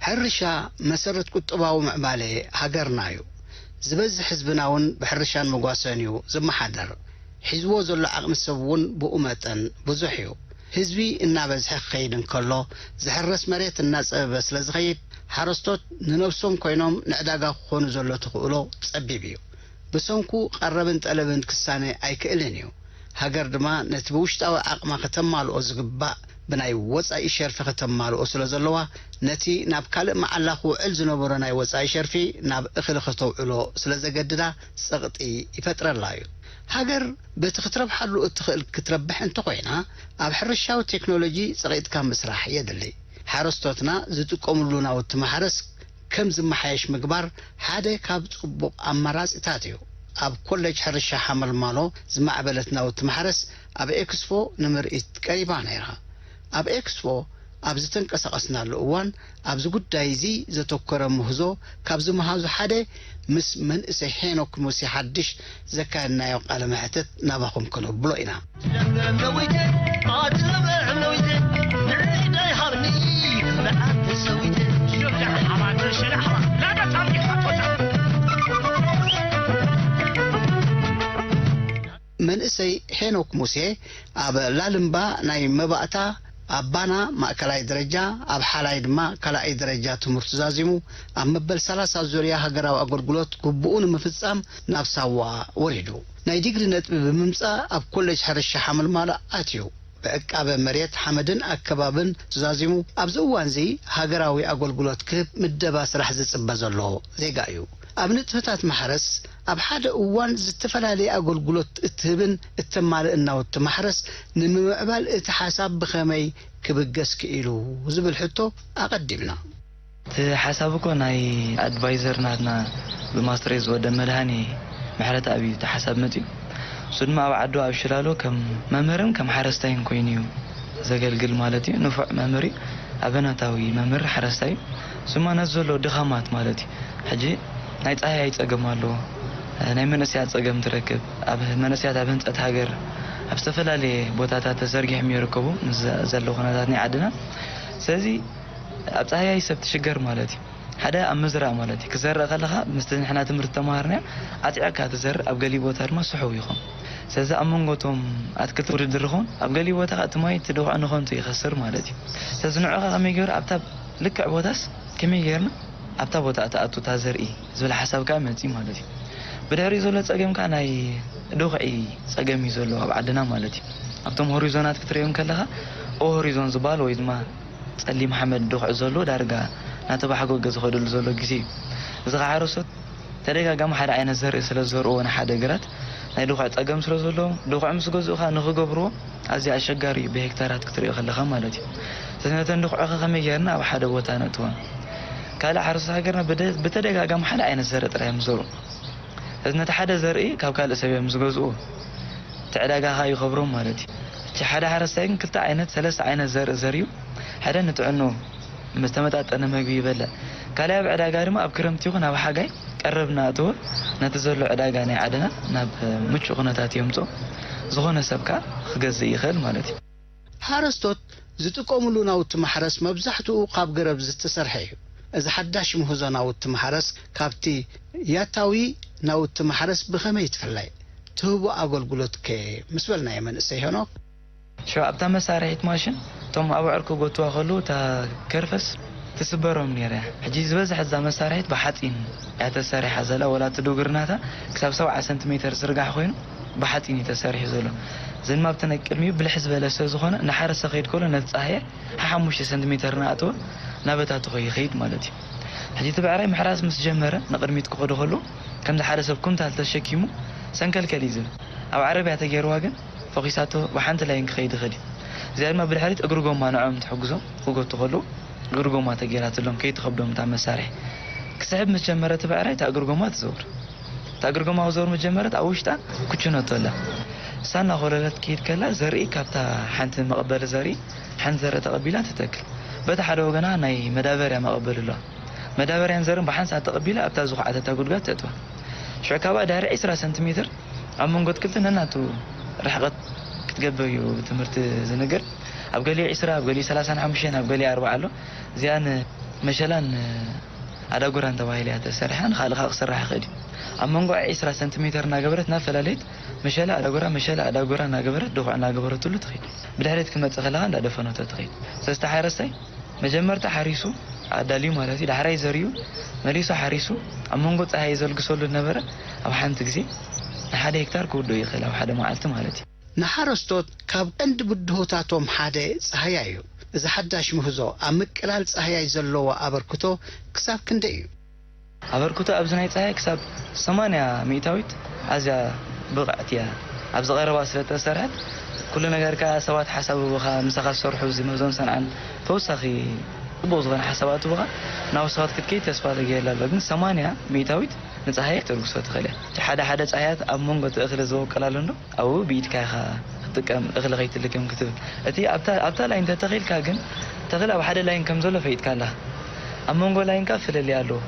ሕርሻ መሰረት ቁጠባዊ ምዕባለ ሃገርና እዩ። ዝበዝሕ ህዝብና እውን ብሕርሻን መጓሰን እዩ ዝመሓደር። ሒዝዎ ዘሎ ዓቕሚ ሰብ እውን ብኡ መጠን ብዙሕ እዩ። ህዝቢ እናበዝሐ ክኸይድ እንከሎ፣ ዝሕረስ መሬት እናጸበበ ስለ ዝኸይድ፣ ሓረስቶት ንነብሶም ኮይኖም ንዕዳጋ ክኾኑ ዘሎ ተኽእሎ ጸቢብ እዩ። ብሰንኩ ቀረብን ጠለብን ክሳነ ኣይክእልን እዩ። ሃገር ድማ ነቲ ብውሽጣዊ ዓቕማ ከተማልኦ ዝግባእ ብናይ ወጻኢ ሸርፊ ከተማልኦ ስለ ዘለዋ፣ ነቲ ናብ ካልእ መዓላ ክውዕል ዝነበሮ ናይ ወጻኢ ሸርፊ ናብ እኽሊ ከተውዕሎ ስለ ዘገድዳ ጸቕጢ ይፈጥረላ እዩ። ሃገር በቲ ክትረብሓሉ እትኽእል ክትረብሕ እንተኾይና፣ ኣብ ሕርሻዊ ቴክኖሎጂ ጸቒጥካ ምስራሕ የድሊ። ሓረስቶትና ዝጥቀምሉ ናውቲ ማሕረስ ከም ዝመሓየሽ ምግባር ሓደ ካብ ጽቡቕ ኣማራጺታት እዩ። ኣብ ኮሌጅ ሕርሻ ሓመልማሎ ዝማዕበለት ናውቲ ማሕረስ ኣብ ኤክስፖ ንምርኢት ቀሪባ ነይራ። ኣብ ኤክስፖ ኣብ ዝተንቀሳቐስናሉ እዋን ኣብዚ ጉዳይ እዚ ዘተኮረ ምህዞ ካብ ዝመሃዙ ሓደ ምስ መንእሰይ ሄኖክ ሙሴ ሓድሽ ዘካየድናዮ ቃለ መሕትት ናባኹም ክነብሎ ኢና። መንእሰይ ሄኖክ ሙሴ ኣብ ላልምባ ናይ መባእታ፣ ኣብ ባና ማእከላይ ደረጃ፣ ኣብ ሓላይ ድማ ካልኣይ ደረጃ ትምህርቱ ዛዚሙ፣ ኣብ መበል ሰላሳ ዙርያ ሃገራዊ ኣገልግሎት ግቡኡ ንምፍጻም ናብ ሳዋ ወሪዱ። ናይ ዲግሪ ነጥቢ ብምምጻእ ኣብ ኮሌጅ ሕርሻ ሓመልማሎ ኣትዩ። ብዕቃበ መሬት፣ ሓመድን ኣከባብን ተዛዚሙ፣ ኣብዚ እዋንዚ ሃገራዊ ኣገልግሎት ክህብ ምደባ ስራሕ ዝጽበ ዘሎ ዜጋ እዩ። ኣብ ንጥፈታት ማሕረስ፣ ኣብ ሓደ እዋን ዝተፈላለየ ኣገልግሎት እትህብን እተማልእን ናውቲ ማሕረስ ንምምዕባል እቲ ሓሳብ ብኸመይ ክብገስ ክኢሉ ዝብል ሕቶ ኣቐዲምና። እቲ ሓሳብ እኮ ናይ ኣድቫይዘር ናትና ብማስትሬት ዝወደ መድሃኔ ምሕረተኣብ እዩ እቲ ሓሳብ መጺኡ። እሱ ድማ ኣብ ዓዱ ኣብ ሽላሎ ከም መምህርን ከም ሓረስታይን ኮይኑ እዩ ዘገልግል ማለት እዩ። ንፉዕ መምህር እዩ። ኣበናታዊ መምህር ሓረስታይ እዩ። እሱ ድማ ነዚ ዘሎ ድኻማት ማለት እዩ። ሕጂ ናይ ጻህያይ ጸገም ኣለዎ። ናይ መንእሰያት ጸገም ትረክብ። ኣብ መንእሰያት ኣብ ህንጸት ሃገር ኣብ ዝተፈላለየ ቦታታት ተዘርጊሖም ይርከቡ ምስ ዘ-፣ ዘሎ ኩነታት ናይ ዓድና። ስለዚ ኣብ ጻህያይ ሰብ ትሽገር ማለት እዩ። ሓደ ኣብ ምዝራእ ማለት እዩ። ክዘርእ ከለኻ ምስቲ ንሕና ትምህርቲ ተማሃርናዮ ኣጽዒቕካ ትዘርእ፣ ኣብ ገሊኡ ቦታ ድማ ስሑው ይኾን። ስለዚ ኣብ መንጎ እቶም ኣትክልቲ ውድድር ይኾን፣ ኣብ ገሊኡ ቦታ ኸኣ እቲ ማይ እቲ ድኹዒ ንኸንቱ ይኸስር ማለት እዩ። ስለዚ ንዕኻ ከመይ ገይሩ ኣብታ ልክዕ ቦታስ ከመይ ጌርና ኣብታ ቦታ እትኣቱ እታ ዘርኢ ዝብል ሓሳብ ከኣ መጺኡ ማለት እዩ። ብድሕሪኡ ዘሎ ጸገም ከኣ ናይ ድኹዒ ጸገም እዩ ዘሎ ኣብ ዓድና ማለት እዩ። ኣብቶም ሆሪዞናት ክትርእዮም ከለኻ፣ ኦ ሆሪዞን ዝበሃል ወይ ድማ ጸሊም ሓመድ ድኹዒ ዘሎ ዳርጋ እናተባሕጎገ ዝኸደሉ ዘሎ ግዜ እዩ። እዚ ኸዓ ሓረስቶት ተደጋጋሚ ሓደ ዓይነት ዘርኢ ስለ ዝዘርእዎ ንሓደ ግራት ናይ ድኹዒ ጸገም ስለ ዘለዎም፣ ድኹዒ ምስ ገዝኡ ኸኣ ንኽገብርዎ ኣዝዩ ኣሸጋሪ እዩ፣ ብሄክታራት ክትርእዮ ከለኻ ማለት እዩ። ስለዚ ነተን ድኹዒ ኸ ከመይ ጌርና ኣብ ሓደ ቦታ ነእትወን? ካልእ ሓረስቶት ሃገርና ብደ-፣ ብተደጋጋሚ ሓደ ዓይነት ዘርኢ ጥራይ እዮም ዝዘርኡ። ስለዚ ነቲ ሓደ ዘርኢ ካብ ካልእ ሰብ እዮም ዝገዝኡ። እቲ ዕዳጋ ኸኣ ይኸብሮም ማለት እዩ። እቲ ሓደ ሓረስታይ ግን ክልተ ዓይነት፣ ሰለስተ ዓይነት ዘርኢ ዘርዩ፣ ሓደ ንጥዕንኡ ምስ ተመጣጠነ መግቢ ይበልዕ። ካልኣይ ኣብ ዕዳጋ ድማ ኣብ ክረምቲ ይኹን ኣብ ሓጋይ ቀረብ እናእተወ ነቲ ዘሎ ዕዳጋ ናይ ዓድና ናብ ምቹእ ኩነታት የምጽኦ። ዝኾነ ሰብ ከኣ ክገዝእ ይኽእል ማለት እዩ። ሓረስቶት ዝጥቀምሉ ናውቲ ማሕረስ መብዛሕትኡ ካብ ገረብ ዝተሰርሐ እዩ። እዚ ሓዳሽ ምህዞ ናውቲ ማሕረስ ካብቲ ያታዊ ናውቲ ማሕረስ ብኸመይ ትፍለ? ትህቦ ኣገልግሎት ከ? ምስ በልናዮ መንእሰይ ሄኖክ፣ ሽዑ ኣብታ መሳርሒት ማሽን እቶም ኣብዑር ክጎትዋ ከለዉ እታ ከርፈስ ትስበሮም ነይራ እያ። ሕጂ ዝበዝሐ እዛ መሳርሒት ብሓጺን እያ ተሰሪሓ ዘላ፣ ወላ እቲ ዱግርናታ ክሳብ ሰብዓ ሰንቲሜተር ዝርጋሕ ኮይኑ ብሓጺን እዩ ተሰሪሑ ዘሎ። እዚ ድማ ኣብቲ ናይ ቅድሚኡ ብልሕ ዝበለ ስለ ዝኾነ፣ እናሓረሰ ክኸይድ ከሎ ነቲ ጻህያይ ሓሓሙሽተ ሰንቲሜተር እናኣተወ እናበታተኾ ይኸይድ ማለት እዩ። ሕጂ እቲ ብዕራይ ምሕራስ ምስ ጀመረ፣ ንቕድሚት ክኸዶ ከሎ፣ ከምዚ ሓደ ሰብ ኩንታል ተሸኪሙ ሰንከልከል እዩ ዝብል። ኣብ ዓረብያ ተገይርዋ ግን ፈኺሳቶ ብሓንቲ ላይን ክኸይድ ይኽእል እዩ። እዚኣ ድማ ብድሕሪት እግሪ ጎማ ንዕኦም ትሕግዞም፣ ክጎቱ ከለዉ እግሪ ጎማ ተገይራትሎም ከይትኸብዶም እታ መሳርሒ። ክስሕብ ምስ ጀመረ እቲ ብዕራይ እታ እግሪ ጎማ ትዘውር። እታ እግሪ ጎማ ክዘውር ምስ ጀመረት ኣብ ውሽጣ ኩችነቶ ኣላ። እሳ እናኾለለት ክይድ ከላ ዘርኢ ካብታ ሓንቲ መቐበሊ ዘርኢ ሓንቲ ዘርኢ ተቐቢላ ትተክል። በቲ ሓደ ወገና ናይ መዳበርያ መቐበሊ ኣለዋ። መዳበርያን ዘርእን ብሓንሳብ ተቐቢላ ኣብታ ዝኹዓተታ ጉድጓድ ተእትዋ። ሽዑ ካብኣ ድሕሪ ዕስራ ሰንቲሜትር ኣብ መንጎ ኣትክልቲ ነናቱ ርሕቐት ክትገብር እዩ ብትምህርቲ ዝንገር። ኣብ ገሊኡ ዒስራ፣ ኣብ ገሊኡ ሰላሳን ሓሙሽተን፣ ኣብ ገሊኡ ኣርብዓ ኣሎ። እዚኣን መሸላን ኣዳጉራን ተባሂላ እያ ተሰሪሓ፣ ንኻልእ ከዓ ክስራሕ ይኽእል እዩ። ኣብ መንጎ ዒስራ ሰንቲሜተር እናገበረት እናፈላለየት መሸላ ኣዳጉራ፣ መሸላ ኣዳጉራ እናገበረት ድኹዕ እናገበረትሉ ትኸይድ። ብድሕሪት ክመጽእ ከለኻ እንዳደፈነቶ ትኸይድ። ስለዚ እቲ ሓረስታይ መጀመርታ ሓሪሱ ኣዳልዩ ማለት እዩ፣ ዳሕራይ ዘሪኡ፣ መሊሱ ሓሪሱ፣ ኣብ መንጎ ጸሃይ ዘልግሰሉ ዝነበረ ኣብ ሓንቲ ግዜ ንሓደ ሄክታር ክውድኦ ይኽእል፣ ኣብ ሓደ መዓልቲ ማለት እዩ። ንሓረስቶት ካብ ቀንዲ ብድሆታቶም ሓደ ጻህያይ እዩ። እዚ ሓዳሽ ምህዞ ኣብ ምቅላል ጻህያይ ዘለዎ ኣበርክቶ ክሳብ ክንደይ እዩ? ኣበርክቶ ኣብዚ ናይ ጻህያይ ክሳብ ሰማንያ ሚእታዊት ኣዝያ ብቕዕቲ እያ። ኣብዚ ቀረባ ስለ እተሰርሐት፣ ኩሉ ነገር ከኣ ሰባት ሓሳብ ህቡኻ፣ ምሳኻ ዝሰርሑ፣ እዚ ምህዞን ሰንዓን ተወሳኺ ጽቡቕ ዝኾነ ሓሳብ ኣትቡኻ፣ ናብ ወሰኸት ክትከይድ ተስፋ ተገይርላ ኣሎ። ግን ሰማንያ ሚእታዊት ንጻህያይ ክተልግሶ ትኽእል እያ። እቲ ሓደ ሓደ ጻህያት ኣብ መንጎ እቲ እኽሊ ዝበቁል ኣሎ እንዶ፣ ኣብኡ ብኢድካ ኢኻ ክትጥቀም፣ እኽሊ ከይትልክም ክትብል። እቲ ኣብታ፣ ኣብታ ላይን እንተተኺልካ ግን፣ ተኽሊ ኣብ ሓደ ላይን ከም ዘሎ ፈሊጥካ ኣለኻ። ኣብ መንጎ ላይን ከኣ ፍልልይ ኣለዎ።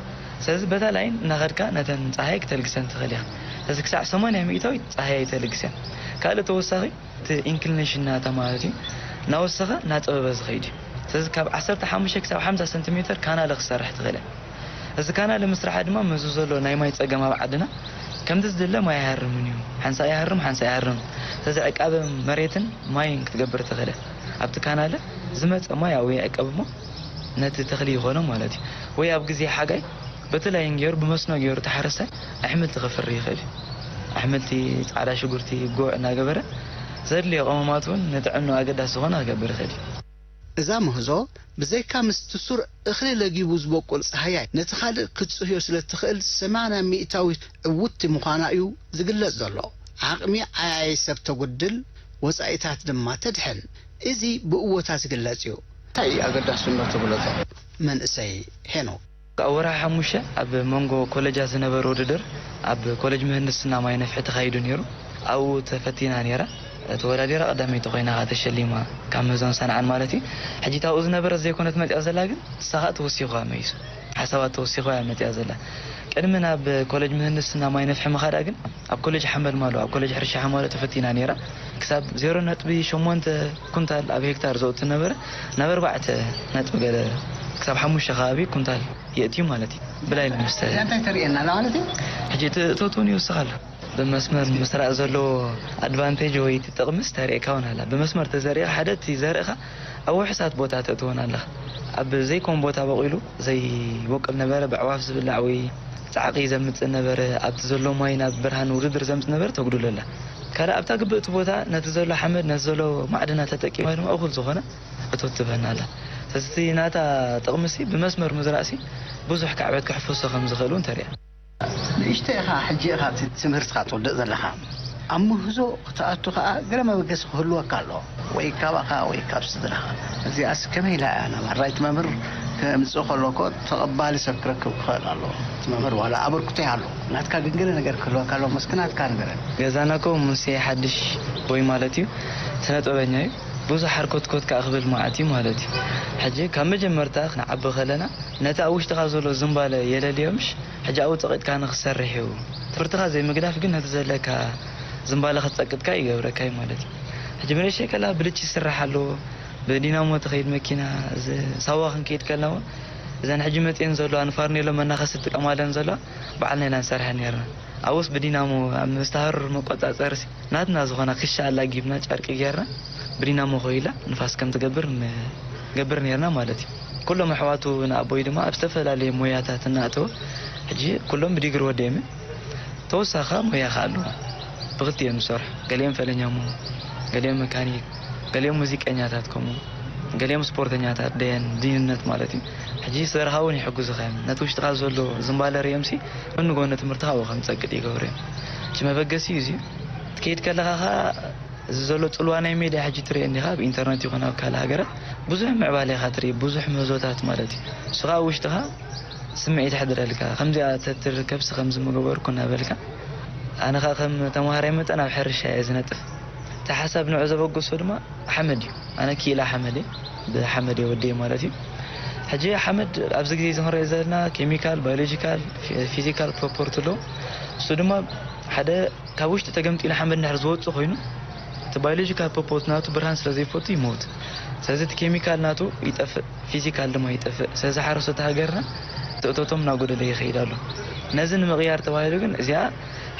ስለዚ በታ ላይን እናኸድካ ነተን ጻህያይ ክተልግሰን ትኽእል ኢኻ። ስለዚ ክሳዕ ሰማንያ ሚእታዊት ጻህያይ ተልግሰን። ካልእ ተወሳኺ እቲ ኢንክሊኔሽን ናታ ማለት እዩ፣ እናወሰኸ እናጸበበ ዝኸይድ እዩ። ስለዚ ካብ ዓሰርተ ሓሙሽተ ክሳብ ሓምሳ ሰንቲሜተር ካናለ ክትሰርሕ ትኽእል እያ። እዚ ካናለ ምስራሓ ድማ ምስዚ ዘሎ ናይ ማይ ጸገም ኣብ ዓድና ከምቲ ዝድለ ማይ ኣይሃርምን እዩ። ሓንሳእ ይሃርም፣ ሓንሳእ ኣይሃርምን። ስለዚ ዕቃበ መሬትን ማይን ክትገብር ትኽእል እያ። ኣብቲ ካናለ ዝመጸ ማይ ኣብኡ ይዕቀብ እሞ ነቲ ተኽሊ ይኾኖ ማለት እዩ። ወይ ኣብ ግዜ ሓጋይ በቲ ላይን ገይሩ ብመስኖ ገይሩ እቲ ሓረስታይ ኣሕምልቲ ከፍሪ ይኽእል እዩ። ኣሕምልቲ፣ ጻዕዳ ሽጉርቲ፣ ጉዕ እናገበረ ዘድልዮ ቀመማት እውን ንጥዕንኡ ኣገዳሲ ዝኾነ ክገብር ይኽእል እዩ። እዛ ምህዞ ብዘይካ ምስቲ ሱር እኽሊ ለጊቡ ዝበቁል ጻህያይ ነቲ ካልእ ክትጽህዮ ስለ እትኽእል ሰማንያ ሚእታዊት ዕውትቲ ምዃና እዩ ዝግለጽ ዘሎ። ዓቕሚ ዓያዪ ሰብ ተጉድል፣ ወጻኢታት ድማ ተድሕን። እዚ ብእወታ ዝግለጽ እዩ። እንታይ እዩ ኣገዳስነቱ ግለጾ። መንእሰይ ሄኖክ። ኣብ ወርሒ ሓሙሽተ ኣብ መንጎ ኮለጃት ዝነበረ ውድድር ኣብ ኮለጅ ምህንድስና ማይ ነፍሒ ተኻይዱ ነይሩ። ኣብኡ ተፈቲና ነይራ። ተወዳዲራ ቀዳመይቲ ኮይና ከኣ ተሸሊማ፣ ካብ ምህዞን ሰንዓን ማለት እዩ። ሕጂ እታ ኣብኡ ዝነበረት ዘይኮነት መጺኣ ዘላ፣ ግን ንሳ ከኣ ተወሲኹ እያ መይሱ። ሓሳባት ተወሲኹ እያ መጺኣ ዘላ። ቅድሚ ናብ ኮለጅ ምህንድስና ማይ ነፍሒ ምኻዳ ግን ኣብ ኮለጅ ሓመልማሎ፣ ኣብ ኮለጅ ሕርሻ ሓማሎ ተፈቲና ነይራ። ክሳብ ዜሮ ነጥቢ ሸሞንተ ኩንታል ኣብ ሄክታር ዘውጽእ ነበረ፣ ናብ ኣርባዕተ ነጥቢ ገለ ክሳብ ሓሙሽተ ከባቢ ኩንታል የእትዩ ማለት እዩ። ብላይ ንምስተ እዚኣ እንታይ ተርእየና ኣላ ማለት እዩ? ሕጂ እቲ እቶት እውን ይውስኽ ኣሎ። ብመስመር ምስራእ ዘለዎ ኣድቫንቴጅ ወይ እቲ ጥቕምስ ተርእየካ እውን ኣላ። ብመስመር ተዘሪእኻ ሓደ እቲ ዘርእኻ ኣብ ውሑሳት ቦታ ተእትዎን ኣለኻ። ኣብ ዘይኮን ቦታ በቂሉ ዘይበቁል ነበረ፣ ብኣዕዋፍ ዝብላዕ ወይ ጻዕቒ ዘምጽእ ነበረ፣ ኣብቲ ዘሎ ማይ ናብ ብርሃን ውድድር ዘምጽእ ነበረ፣ ተጉድሎ ኣላ። ካልእ ኣብታ ግብእቲ ቦታ ነቲ ዘሎ ሓመድ፣ ነቲ ዘሎ ማዕድናት ተጠቂማ ድማ እኹል ዝኾነ እቶት ትበና ኣላ። ስለዚ እቲ ናታ ጥቕምሲ ብመስመር ምዝራእሲ ብዙሕ ካዕበት ከሕፍሶ ከም ዝኽእል እውን ተሪኣ። ንእሽቶ ኢኻ፣ ሕጂ ኢኻ እቲ ትምህርትኻ ትውድእ ዘለኻ። ኣብ ምህዞ ክትኣቱ ከኣ ገለ መበገሲ ክህልወካ ኣለዎ፣ ወይ ካባኻ ወይ ካብ ስድራኻ። እዚኣስ ከመይ ኢላ እያ ናብ ኣራይቲ መምህር ከምጽእ ከሎ እኮ ተቐባሊ ሰብ ክረክብ ክኽእል ኣለዎ። እቲ መምህር ዋላ ኣበርክቶ ይሃሎ፣ ናትካ ግን ገለ ነገር ክህልወካ ኣለዎ። መስኪ ናትካ ንገረኒ። ገዛና እኮ ሙሴ ሓድሽ ቦይ ማለት እዩ፣ ስነ ጥበበኛ እዩ። ብዙሕ ሓርኮትኮት ከኣ ክብል መዓት እዩ ማለት እዩ። ሕጂ ካብ መጀመርታ ክንዓቢ ከለና ነቲ ኣብ ውሽጥኻ ዘሎ ዝምባለ የለልዮ ምሽ፣ ሕጂ ኣብኡ ጸቒጥካ ንኽትሰርሕ እዩ። ትምህርትኻ ዘይምግዳፍ ግን ነቲ ዘለካ ዝምባለ ክትጸቅጥካ ይገብረካ እዩ ማለት እዩ። ሕጂ ብንእሽተይ ከላ ብልጭ ይስራሕ ኣሎ፣ ብዲናሞ ትኸይድ መኪና፣ እዚ ሳዋ ክንከይድ ከለና እውን እዘን ሕጂ መጽየን ዘለዋ ንፋርኔሎ መናኸሲ ዝጥቀማለን ዘለዋ ባዕልና ኢና ንሰርሐን ነርና። ኣብኡስ ብዲናሞ ኣብ መስተሃርር መቆጻጸርሲ ናትና ዝኾና ክሻ ኣላጊብና ጨርቂ ጌርና ብዲናሞ ኮይላ ንፋስ ከም ትገብር ንገብር ኔርና ማለት እዩ። ኩሎም ኣሕዋቱ ንኣቦይ ድማ ኣብ ዝተፈላለየ ሞያታት እናእተወ ሕጂ ኩሎም ብዲግሪ ወዲኦም እዮም። ተወሳኺ ሞያ ከኣ ኣለዎም ብኽልቲኦም ዝሰርሑ። ገሊኦም ፈለኛሞ፣ ገሊኦም መካኒክ፣ ገሊኦም ሙዚቀኛታት ከምኡ፣ ገሊኦም ስፖርተኛታት ደየን ድህንነት ማለት እዩ። ሕጂ ስድራኻ እውን ይሕግዙኻ እዮም። ነቲ ውሽጥኻ ዘሎ ዝምባለ ርእዮምሲ ጎኒ ጎኒ ትምህርትኻ ኣብኡ ከም ትጸግጥ ይገብሩ እዮም። እቲ መበገሲ እዩ እዚ። ትከይድ ከለኻ ኸኣ እዚ ዘሎ ጽልዋ ናይ ሜድያ ሕጂ ትርእዮ እንዲኻ፣ ኣብ ኢንተርነት ይኹን ኣብ ካልእ ሃገራት ብዙሕ ምዕባለ ኢኻ ትርኢ፣ ብዙሕ ምህዞታት ማለት እዩ። ንሱ ኸኣ ኣብ ውሽጥኻ ስምዒት የሕድረልካ፣ ከምዚኣ ተትርከብሲ ከምዚ ምገበርኩ እናበልካ። ኣነ ኸኣ ከም ተምሃራይ መጠን ኣብ ሕርሻ እየ ዝነጥፍ። እቲ ሓሳብ ንዑ ዘበገሶ ድማ ሓመድ እዩ። ኣነ ክኢላ ሓመድ እየ፣ ብሓመድ እየ ወዲኤ ማለት እዩ። ሕጂ ሓመድ ኣብዚ ግዜ እዚ ክንሪኦ ዘለና ኬሚካል፣ ባዮሎጂካል፣ ፊ-፣ ፊዚካል ፕሮፖርቲ ኣለዎ። እሱ ድማ ሓደ ካብ ውሽጢ ተገምጢሉ ሓመድ እንድሕር ዝወጽእ ኮይኑ፣ እቲ ባዮሎጂካል ፐርፖርት ናቱ ብርሃን ስለ ዘይፈቱ ይመውት። ስለዚ እቲ ኬሚካል ናቱ ይጠፍእ፣ ፊዚካል ድማ ይጠፍእ። ስለዚ ሓረስቶት ሃገርና እቲ እቶቶም እናጎደለ ይኸይድ ኣሎ። ነዚ ንምቕያር ተባሂሉ ግን እዚኣ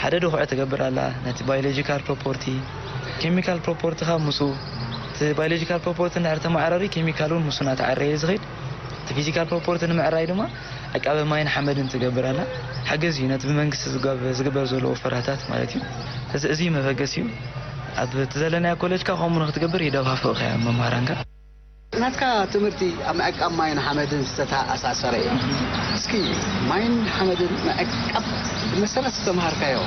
ሓደ ድኹዒ ትገብር ኣላ። ነቲ ባዮሎጂካል ፕሮፖርቲ፣ ኬሚካል ፕሮፖርቲ ካብ ምስኡ፣ እቲ ባዮሎጂካል ፕሮፖርቲ እንድሕር ተመዓራሪ፣ ኬሚካል እውን ምስኡ እናተዓረየ ዝኸይድ። እቲ ፊዚካል ፕሮፖርቲ ንምዕራይ ድማ ዕቃበ ማይን ሓመድን ትገብር ኣላ። ሓገዝ እዩ ነቲ ብመንግስቲ ዝገብ-፣ ዝግበር ዘሎ ወፈራታት ማለት እዩ። እዚ፣ እዚ መበገሲ እዩ። ኣብ እቲ ዘለናዮ ኮሌጅካ ከምኡ ንክትገብር ይደፋፍቕካ እዮም መምህራንካ። ናትካ ትምህርቲ ኣብ ምዕቃብ ማይን ሓመድን ዝተተኣሳሰረ እዩ። እስኪ ማይን ሓመድን ምዕቃብ ብመሰረት ዝተምሃርካዮ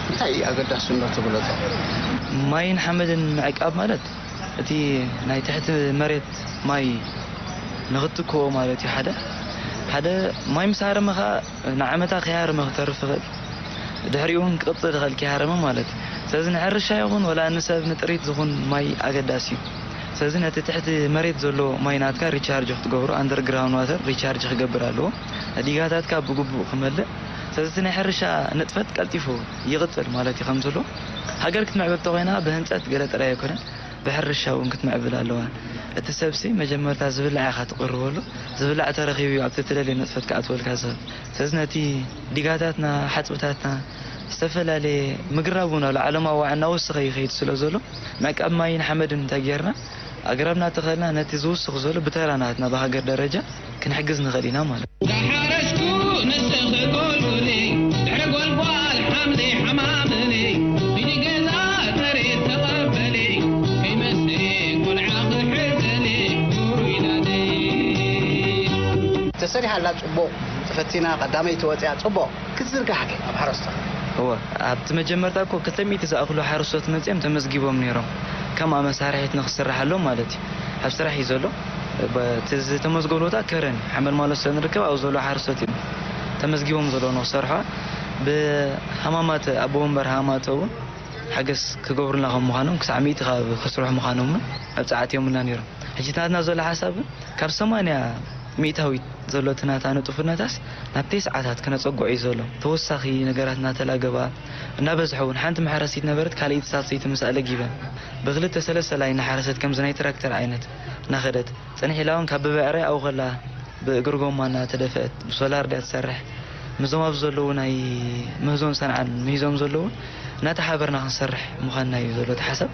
እንታይ እዩ ኣገዳስነቱ ግለጾ? ማይን ሓመድን ምዕቃብ ማለት እቲ ናይ ትሕቲ መሬት ማይ ንኽትክዎ ማለት እዩ። ሓደ፣ ሓደ ማይ ምስ ሃረመ ኸዓ ንዓመታ ከይሃረመ ክተርፍ ይኽእል። ድሕሪኡ እውን ክቕጽል ይኽእል ከይሃረመ ማለት እዩ። ስለዚ ንሕርሻ ይኹን ወላ ንሰብ ንጥሪት ዝኹን ማይ ኣገዳሲ እዩ። ስለዚ ነቲ ትሕቲ መሬት ዘሎ ማይ ናትካ ሪቻርጅ ክትገብሮ፣ ኣንደርግራውንድ ዋተር ሪቻርጅ ክገብር ኣለዎ። ዲጋታትካ ብግቡእ ክመልእ። ስለዚ እቲ ናይ ሕርሻ ንጥፈት ቀልጢፉ ይቕጽል ማለት እዩ። ከም ዘሎ ሃገር ክትምዕብል ተኾይና ብህንጸት ገለ ጥራይ ኣይኮነን፣ ብሕርሻ እውን ክትምዕብል ኣለዋ። እቲ ሰብሲ መጀመርታ ዝብላዕ ኢኻ ትቕርበሉ። ዝብላዕ ተረኺቡ እዩ ኣብቲ ትደልዮ ንጥፈት ክኣትወልካ ዝኽእል። ስለዚ ነቲ ዲጋታትና፣ ሓጽብታትና፣ ዝተፈላለየ ምግራብ እውን ኣሎ። ዓለማዊ ዋዒ እናወሰኸ ይኸይድ ስለ ዘሎ፣ ምዕቃብ ማይን ሓመድን እንተጌርና፣ ኣግራብ እናተኸልና ነቲ ዝውስኽ ዘሎ ብተራ ናትና ብሃገር ደረጃ ክንሕግዝ ንኽእል ኢና ማለት እዩ። ዳሓረስኩ ንስኺ ጎልጉሊ፣ ድሕሪ ጎልጓል ሓምሊ ሓማምሊ፣ ሂዲ ገዛ ጥሪት ተቐበሊ፣ ከይመስሊ ቆልዓ ክሕዘሊ፣ ውይ ናደይ። ተሰሪሓ ኣላ ጽቡቕ፣ ተፈቲና ቀዳመይቲ ወጺኣ ጽቡቕ ክትዝርጋሕ ግን ኣብ ሓረስቶት። እወ፣ ኣብቲ መጀመርታ እኮ ክልተ ሚእቲ ዝኣኽሉ ሓረስቶት መጺኦም ተመዝጊቦም ነይሮም። ከምኣ መሳርሒት ንክስርሓሎም ማለት እዩ። ኣብ ስራሕ እዩ ዘሎ። በ-፣ እቲ ዝተመዝገበሉ ቦታ ከረን ሓመል ማለት ስለ ንርከብ ኣብኡ ዘለዉ ሓረስቶት እዮም ተመዝጊቦም ዘለዉ ንክሰርሑ። ብሃማማተ፣ ኣቦ ወንበር ሃማማተ እውን ሓገዝ ክገብሩልና ከም ምዃኖም ክሳዕ ሚእቲ ካብ ክስርሑ ምዃኖም እውን መብጻዕቲ እዮምልና ነይሮም። ሕጂ ናትና ዘሎ ሓሳብ ግን ካብ ሰማንያ ሚእታዊት ዘሎ እቲ ናታ ንጡፍነታስ ናብ ተስዓታት ክነጸግዖ እዩ ዘሎ። ተወሳኺ ነገራት እናተላገባ እናበዝሐ እውን ሓንቲ መሕረሲት ነበረት፣ ካልኣይቲ ሳልሰይቲ ምስኣ ለጊበን። ብክልተ ሰለስተ ላይ እናሓረሰት ከምዚ ናይ ትራክተር ዓይነት እናኸደት ጽንሕ ኢላ እውን ካብ ብብዕራይ ኣብኡ ከላ ብእግሪ ጎማ እናተደፍአት ብሶላር ድያ ትሰርሕ። ምስዞም ኣብዚ ዘለዉ ናይ ምህዞን ሰንዓን ምሂዞም ዘለዉ እናተሓበርና ክንሰርሕ ምዃንና እዩ ዘሎ እቲ ሓሳብ።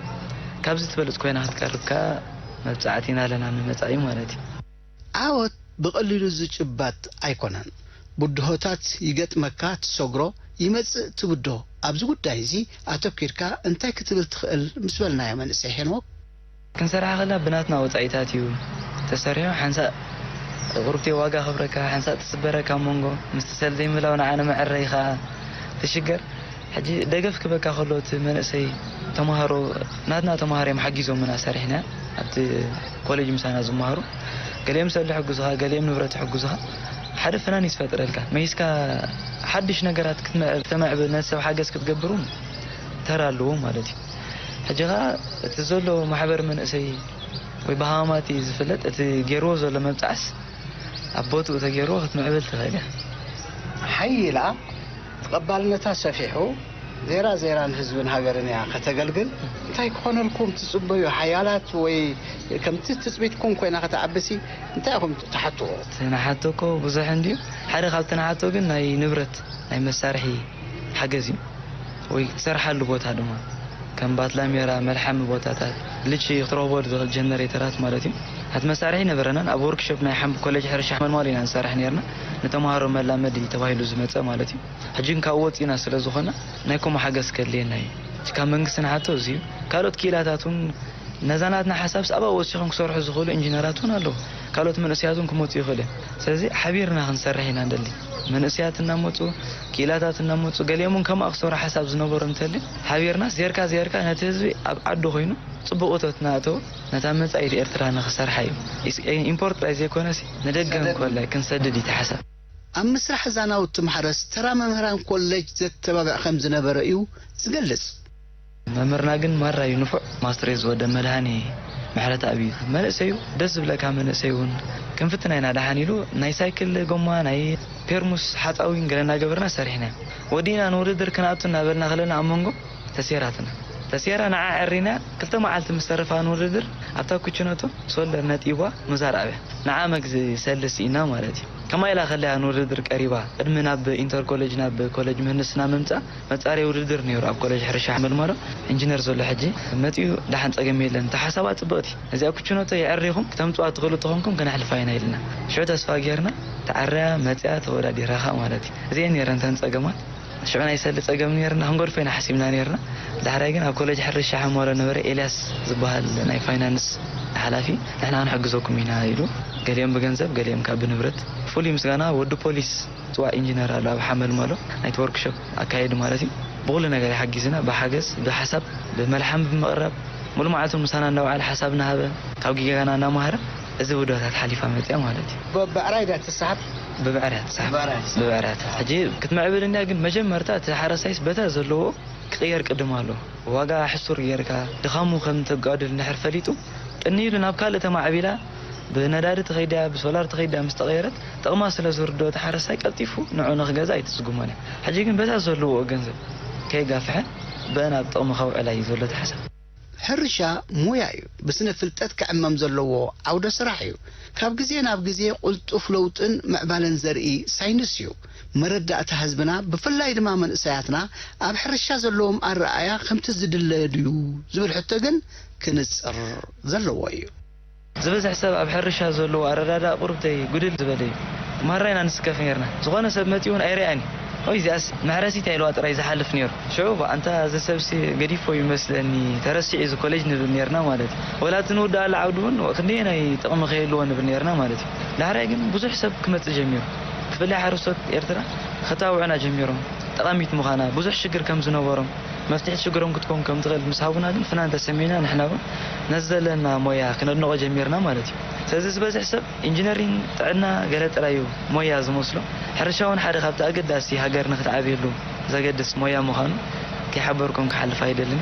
ካብዚ ትበልጽ ኮይና ክትቀርብ ከኣ መብጻዕቲ ኢና ኣለና ንመጻኢ ማለት እዩ። ዓወት ብቐሊሉ ዝጭበጥ ኣይኮነን። ብድሆታት ይገጥመካ ትሰግሮ፣ ይመጽእ ትብድሆ። ኣብዚ ጉዳይ እዚ ኣተኲርካ እንታይ ክትብል ትኽእል ምስ በልናዮ መንእሰይ ሄኖክ? ክንሰርሓ ከለና ብናትና ወጻኢታት እዩ ተሰሪሑ። ሓንሳእ ቁሩብቲ ዋጋ ክብረካ፣ ሓንሳእ ትስበረካ ኣብ መንጎ፣ ምስቲ ሰልዲ ምህላው ንዓና መዐረይ ከኣ ትሽገር። ሕጂ ደገፍ ክበካ ከሎ እቲ መንእሰይ ተማሃሮ፣ ናትና ተማሃሮ እዮም ሓጊዞምና ሰሪሕና ኣብቲ ኮሌጅ ምሳና ዝመሃሩ። ገሊኦም ሰልዲ ይሕግዙኻ፣ ገሊኦም ንብረት ይሕግዙኻ። ሓደ ፍናን እዩ ዝፈጥረልካ። መይስካ ሓድሽ ነገራት ክትምዕብ-፣ ክተምዕብል ነቲ ሰብ ሓገዝ ክትገብር እውን ተራ ኣለዎ ማለት እዩ። ሕጂ ኸኣ እቲ ዘሎ ማሕበር መንእሰይ ወይ ብሃማማት እዩ ዝፍለጥ፣ እቲ ገይርዎ ዘሎ መብጻዕስ ኣብ ቦትኡ ተገይርዎ ክትምዕብል ትኽእል እያ። ሓይላ ተቐባልነታ ሰፊሑ ዜራ ዜራ ንህዝብን ሃገርን እያ ከተገልግል። እንታይ ክኾነልኩም ትጽበዩ? ሓያላት ወይ ከምቲ ትጽቢትኩም ኮይና ከተዓብሲ እንታይ ኢኹም ትሓትዎ? እቲ ንሓቶ እኮ ብዙሕ እንድዩ። ሓደ ካብቲ ንሓቶ ግን ናይ ንብረት፣ ናይ መሳርሒ ሓገዝ እዩ። ወይ ትሰርሓሉ ቦታ ድማ ከም ባትላሜራ፣ መልሓሚ ቦታታት፣ ልቺ ክትረኽቦ ዝኽእል ጀነሬተራት ማለት እዩ። ኣቲ መሳርሒ ነበረናን ኣብ ወርክሾፕ ናይ ሓምብ ኮሌጅ ሕርሻ ሓመልማል ኢና ንሰርሕ ነርና። ንተምሃሮ መላመዲ ተባሂሉ ዝመጸ ማለት እዩ። ሕጂ ግን ካብኡ ወጺእና ስለ ዝኾና ናይ ኮሞ ሓገዝ ከድልየና እዩ። ካብ መንግስቲ ንሓቶ እዚ እዩ። ካልኦት ክኢላታት እውን ነዛ ናትና ሓሳብስ ኣብኣ ወሲኾም ክሰርሑ ዝኽእሉ ኢንጂነራት እውን ኣለዉ። ካልኦት መንእሰያት እውን ክመጹ ይኽእሉ እዮም። ስለዚ ሓቢርና ክንሰርሕ ኢና ንደሊ። መንእሰያት እናመጹ፣ ክኢላታት እናመጹ፣ ገሊኦም እውን ከምኣ ክሰርሑ ሓሳብ ዝነበሮም እንተልዩ፣ ሓቢርና ዜርካ ዜርካ ነቲ ህዝቢ ኣብ ዓዱ ኮይኑ ጽቡቕ እቶት እናእተወ ነታ መጻኢት ኤርትራ ንኽሰርሓ እዩ። ኢስ-፣ ኢምፖርት ጥራይ ዘይኮነሲ ንደገ እንኮላይ ክንሰድድ እዩ እቲ ሓሳብ። ኣብ ምስራሕ እዛ ናውቲ ማሕረስ ተራ መምህራን ኮሌጅ ዘተባብዕ ከም ዝነበረ እዩ ዝገልጽ። መምህርና ግን ማራ እዩ ንፉዕ፣ ማስትሬት ዝወደ መድሃኔ ምሕረተኣብ እዩ። መንእሰዩ ደስ ዝብለካ መንእሰይ እውን ክንፍትና ኢና ደሓን ኢሉ ናይ ሳይክል ጎማ፣ ናይ ፔርሙስ ሓፃዊን ገለ እናገበርና ሰሪሕና። ወዲእና ንውድድር ክንኣቱ እናበልና ከለና ኣብ መንጎ ተሴራትና። ተሴራ ንዓ ዕሪና ክልተ መዓልቲ ምስ ተረፋ ንውድድር ኣብታ ኩችኖቶ ሶለር ነጢዋ ምዛር ኣብያ ንዓ መግዚ ሰልስ ኢና ማለት እዩ። ከማይ ኢላ ከለያ ንውድድር ቀሪባ ቅድሚ ናብ ኢንተር ኮሌጅ ናብ ኮሌጅ ምህንድስና ምምፃእ መፃረይ ውድድር ነይሩ ኣብ ኮሌጅ ሕርሻ ሓመልማሎ ኢንጂነር ዘሎ ሕጂ መፂኡ ደሓን ፀገም የለን። እታ ሓሳባ ፅብቕቲ እዚኣ ኩችኖቶ የዕሪኹም ክተምፅዋ ትኽእሉ ተኾንኩም ከነሕልፋ ኢና ኢልና ሽዑ ተስፋ ጌርና ተዓረያ መፅያ ተወዳዲራኻ ማለት እዩ። እዚአን ነይረን እተን ፀገማት። ሽዑ ናይ ሰሊ ጸገም ነይርና፣ ክንገድፎ ኢና ሓሲብና ነይርና። ዳሕራይ ግን ኣብ ኮሌጅ ሕርሻ ሓማሮ ነበረ ኤልያስ ዝበሃል ናይ ፋይናንስ ሓላፊ፣ "ንሕና ክንሕግዘኩም ኢና" ኢሉ፣ ገሊኦም ብገንዘብ፣ ገሊኦም ካብ ብንብረት። ፍሉይ ምስጋና ወዲ ፖሊስ ጽዋዕ ኢንጂነር ኣሎ ኣብ ሓመልማሎ፣ ናይቲ ወርክሾፕ ኣካየዲ ማለት እዩ። ብኹሉ ነገር ይሓጊዝና፣ ብሓገዝ፣ ብሓሳብ፣ ብመልሓም ብምቕራብ፣ ሙሉ መዓልቱ ምሳና እናውዓለ ሓሳብ እናሃበ፣ ካብ ጌጋና እናመሃረ፣ እዚ ውዳታት ሓሊፋ መጽያ ማለት እዩ። ብ-፣ ብዕራይ ድያ ትስሓብ? ብብዕራይ ትስሓብ። ብብዕራይ ትስሓብ። ብብዕራይ ትስሓብ። ሕጂ ክትምዕብል እንድያ፣ ግን መጀመርታ እቲ ሓረስታይስ በታ ዘለዎ ክቕየር ቅድም ኣሎ። ዋጋ ሕሱር ጌርካ፣ ድኻሙ ከም ተጋድል እንድሕር ፈሊጡ፣ ቅንይ ኢሉ ናብ ካልእ ተማዕቢላ፣ ብነዳዲ ተኸይዳ፣ ብሶላር ተኸይዳ ምስ ተቐየረት፣ ጥቕማ ስለ ዝርድኦ እቲ ሓረስታይ ቀልጢፉ ንዑ ንኽገዝእ ኣይትስጉሞን እያ። ሕጂ ግን በታ ዘለዎ ገንዘብ ከየጋፍሐ፣ ብአን ኣብ ጥቕሚ ከውዕላ እዩ ዘሎ እቲ ሓሳብ። ሕርሻ ሞያ እዩ። ብስነ ፍልጠት ክዕመም ዘለዎ ዓውደ ስራሕ እዩ። ካብ ግዜ ናብ ግዜ ቅልጡፍ ለውጥን ምዕባለን ዘርኢ ሳይንስ እዩ። መረዳእታ ህዝብና ብፍላይ ድማ መንእሰያትና ኣብ ሕርሻ ዘለዎም ኣረኣእያ ከምቲ ዝድለ ድዩ ዝብል ሕቶ ግን ክንጽር ዘለዎ እዩ። ዝበዝሕ ሰብ ኣብ ሕርሻ ዘለዎ ኣረዳድኣ ቁሩብተይ ጉድል ዝበለ እዩ። ማራ ኢና ንስከፍ ነይርና። ዝኾነ ሰብ መጺኡ እውን ኣይረኣን እዩ። ኦይ፣ እዚኣስ መሕረሲት ኢልዋ ጥራይ ዝሓልፍ ነይሩ። ሽዑ፣ "ኣንታ፣ እዚ ሰብሲ ገዲፎ ይመስለኒ፣ ተረሲዑ እዚ ኮሌጅ" ንብል ነይርና ማለት እዩ። ወላ እቲ ንውድኣሉ ዓውዲ እውን ክንደየናይ ጥቕሚ ከይህልዎ ንብል ነይርና ማለት እዩ። ዳሕራይ ግን ብዙሕ ሰብ ክመጽእ ጀሚሩ። ብፍላይ ሓረስቶት ኤርትራ ክታብዑና ጀሚሮም። ጠቓሚት ምዃና፣ ብዙሕ ሽግር ከም ዝነበሮም፣ መፍትሒ ሽግሮም ክትኮን ከም ትኽእል ምስ ሃቡና ግን ፍናን ተሰሚዕና፣ ንሕና እውን ነዚ ዘለና ሞያ ክነድንቖ ጀሚርና ማለት እዩ። ስለዚ ዝበዝሕ ሰብ ኢንጂነሪንግ፣ ጥዕና ገለ ጥራይ እዩ ሞያ ዝመስሎ። ሕርሻ እውን ሓደ ካብቲ ኣገዳሲ ሃገር ንክትዓብየሉ ዘገድስ ሞያ ምዃኑ ከይሓበርኩም ክሓልፍ ኣይደልን።